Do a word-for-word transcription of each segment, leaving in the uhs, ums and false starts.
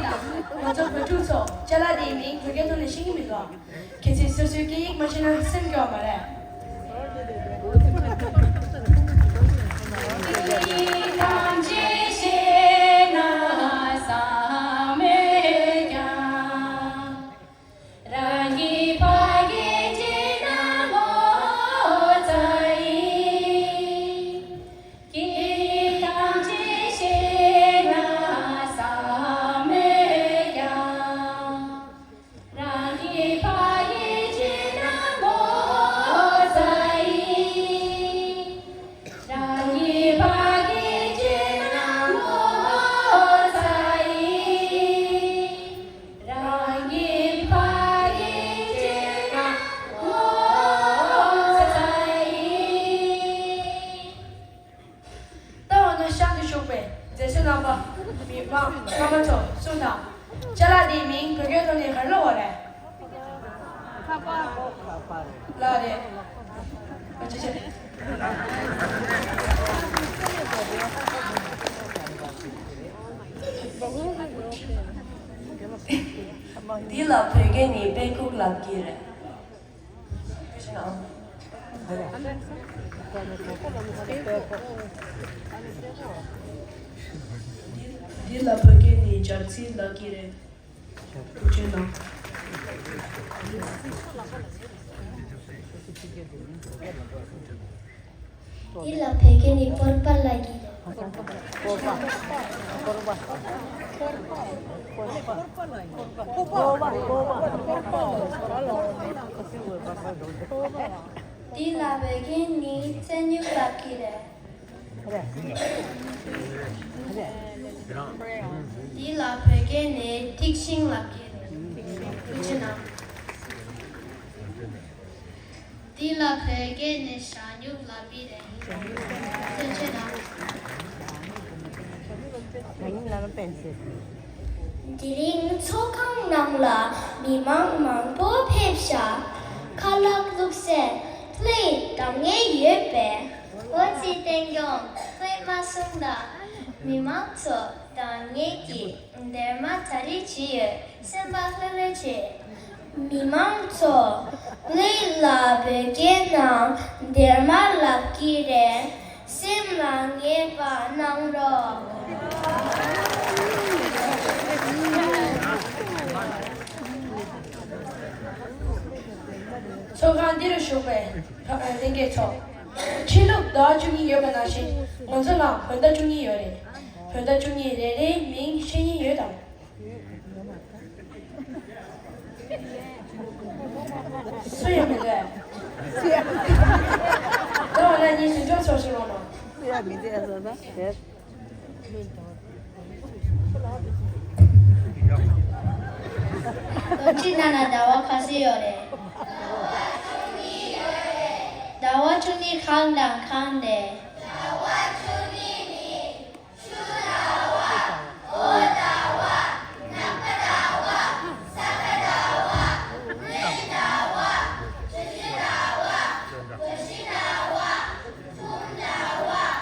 དང་། ང་ཚོ་བོད་ཕྲུག་ཚོ་ཅ་ལག་དེའི་མིང་བོད་སྐད་ཐོག་ནས་ཤེས་ཀྱི་མི་འདུག་ཁྱེད་ཚོས་སོ་སོའི་སྐད་ཡིག་མ་ཤེས་ན་སེམས་སྐྱོ་བ་མ་རེད། ད་འོ་ན་ཤང་དུ་བཞུགས་པའི་མཛེས་བཟོ་རྣམ་པ། མི་མང་ཕ་མ་ཚོ་གསུངས་དང་། ཅ་ལག་འདིའི་མིང་བོད་སྐད་ཐོག་ནས་ག་རེ་ལབ་པ་རེད། ལབ་རེད། ཨ་ཅེ་ཅེ། འདི་ལ་བོད་སྐད་ནས་དཔེ་ཁུག་ལབ་ཀྱི་རེད། འདི་ལ་བོད་སྐད་ནས་སྦྱར་རྩི་ལབ་ཀྱི་རེད། ཐུགས་རྗེ་གནང་། འདི་ལ་བོད་སྐད་ནས་སྤོར་པ་ལབ་ཀྱི་རེད། འདི་ལ་བོད་སྐད་ནས་རྩྭ་སྨྱུག་ལབ་ཀྱི་རེད། འདི་ལ་བོད་སྐད་ནས་ཐིག་ཤིང་ལབ་ཀྱི་རེད། ཐུགས་རྗེ་གནང་། འདི་ལ་བོད་སྐད་ནས་ཞྭ་སྨྱུག་ལབ་ཀྱི་རེད། ཐུགས་རྗེ་གནང་། དེ་རིང་ཚོགས་ཁང་ནང་ལ་མི་མང་མང་པོ་ཕེབས་ཤག་ཁ་ལག་བླུགས་སའི་ལྷས་འདང་ངེས་ཡོད་པས། འོ་ཙི་བསྟན་སྐྱོང་ལྷས་མ་གསུངས་དང་། མི་མང་ཚོ་འདང་ངེས་ཀྱི་སྡེར་མ་གྲ་སྒྲིག་བྱས་ཡོད། སེམས་པ་ལྷོད་ལྷོད་བྱེད། མི་མང་ཚོ་ལྷས་ལ་བོད་སྐད་ནང་སྡེར་མ་ལབ་ཀྱི་རེད། སེམས་ལ་ངེས་པ་གནང་རོགས། ཚོགས་ཁང་འདིར་བཞུགས་པའི་ལྷན་རྒྱས་ཚོ། ཁྲིམས་ལུགས་ཟླ་བ་བཅུ་གཉིས་ཡོད་པ་ནང་བཞིན་ང་ཚོ་ལ་བོད་ཟླ་བཅུ་གཉིས་ཡོད་རེད། བོད་ཟླ་བཅུ་གཉིས་རེ་རེའི་མིང་ཤེས་མཁན་ཡོད་དམ། སུ་ཡང་མི་འདུག་ད་འོ་ན་ངས་ཞིབ་འཇུག་ཚོགས་ཞུ་རོགས་གནང་། སུ་ཡང་མི་འདུག་ཟེར་ན་དེ། ལོ་གཅིག་ནང་ན་ཟླ་བ་ག་ཚོད་ཡོད་རེད། ཟླ་བ་བཅུ་གཉིས་གང་དང་གང་རེད། ཟླ་བ་བཅུ་གཉིས་ནི། ཆུ་ཟླ་བ། འོད་ཟླ་བ། ནམ་མཁའ་ཟླ་བ། ས་ག་ཟླ་བ། སྨན་ཟླ་བ། དྲི་ཆུ་ཟླ་བ། གྲོ་ཞིབ་ཟླ་བ། འབུམ་ཟླ་བ། འབྲུག་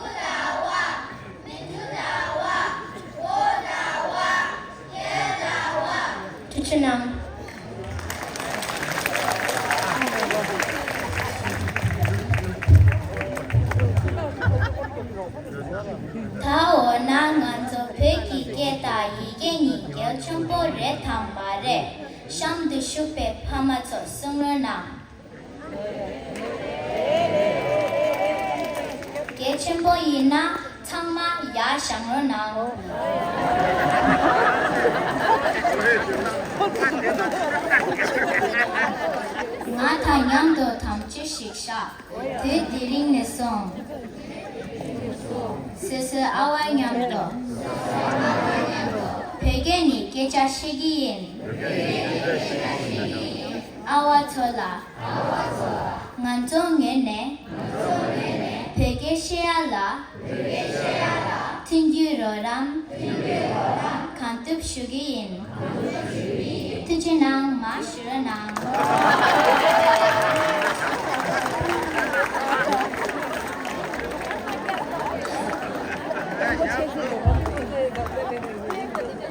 ཟླ་བ། མེ་ཆུ་ཟླ་བ། འོད་ཟླ་བ། ཐུགས་རྗེ་གནང་། ད་འོ་ན་ང་ཚོ་བོད་ཀྱི་སྐད་དང་ཡི་གེ་གཉིས་གལ་ཆེན་པོ་རེད་དམ་མ་རེད། གཤམ་དུ་བཞུགས་པའི་ཕ་མ་ཚོ་གསུང་རོགས་གནང་། གལ་ཆེན་པོ་ཡིན་ན་ཚང་མ་ཡར་བཞེངས་རོགས་གནང་། ང་དང་མཉམ་དུ་དམ་ཆོས་ཤིག་བཞག་དུས་དེ་རིང་ནས་བཟུང་། སོ་སོའི་ཨ་ཝ་མཉམ་དུ་བོད་སྐད་ནས་སྐད་ཆ་བཤད་ཀྱི་ཡིན། ཨ་ཝ་ཚོ་ལ། ང་ཚོའི་ངོས་ནས་བོད་སྐད་བཤད་ཡ་ལ་མཐུན་འགྱུར་རོགས་རམ་གང་ཐུབ་ཞུ་གི་ཡིན། ཐུགས་རྗེ་གནང་། མར་བཞུགས་རོགས་གནང་།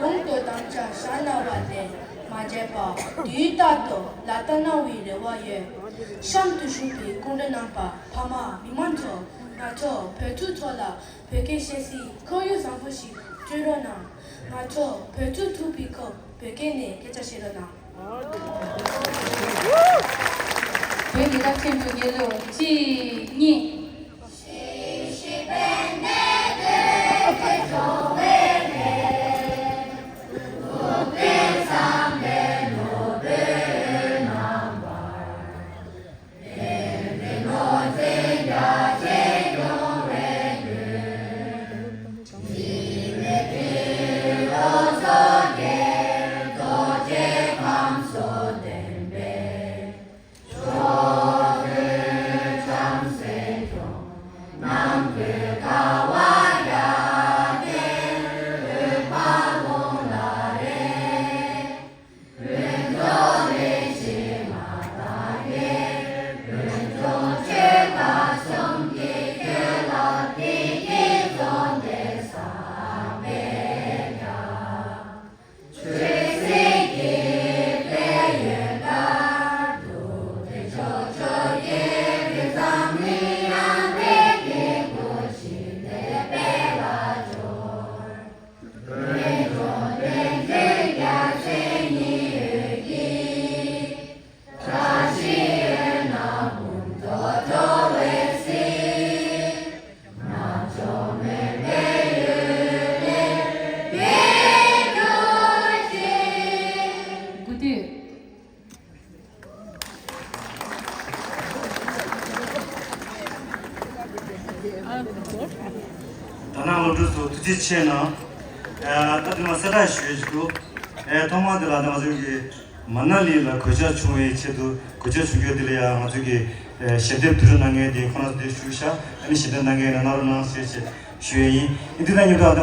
ལུང་ ཞལ་སྣང་བ་ལས་མ་བརྗེད་པ། དུས་རྟག་ཏུ་ལག་བསྟར་གནང་བའི་རེ་བ་ཡོད། གཤམ་དུ་བཞུགས་པའི་སྐུ་མགྲོན་རྣམ་པ། ཕ་མ། མི་མང་ཚོ། ང་ཚོ་བོད་ཕྲུག་ཚོ་ལ་བོད་སྐད་བཤད་སའི་ཁོར་ཡུག་བཟང་པོ་ཞིག་སྤྲོད་རོགས་གནང་། ང་ཚོ་བོད་ཕྲུག་ཐུག་པའི་སྐབས་བོད་སྐད་ནས་སྐད་ཆ་བཤད་རོགས་གནང་། བོད་མི་རབས་ཆེན་པོའི་སྐད་ལུགས། གཅིག་གཉིས། ད་ནང་སློབ་ཕྲུག་ཚོ་ཐུགས་རྗེ་ཆེ་གནང་། ཨ། ད་དེ་མ་གསལ་བསྒྲགས་ཞུ་ཡས་ཞིག་འདུག་ཨེ། ཐོག་མར་དེ་ལ་ད་ང་ཚོ་གི་མ་ན་ལི་ལ་གོད་ཆག་བྱུང་བའི་ཆེད་དུ། གོད་ཆག་བྱུང་རྒྱུ་དེ་ལ་ཡང་ང་ཚོ་གི་ཨེ་ཞལ་འདེབས་བསྡུ་རུབ་གནང་མཁན་དེ་ཁོང་རྣམ་ཚོ་དེ་བཞུགས་ཤག་ཨ་ནི་ཞལ་འདེབས་གནང་མཁན་ཡིན་ན་གནང་རོགས་གནང་ཞེས་ཞུ་ཡས་ཡིན། ཨ་ནི་དེ་དང་མཉམ་དུ་ད་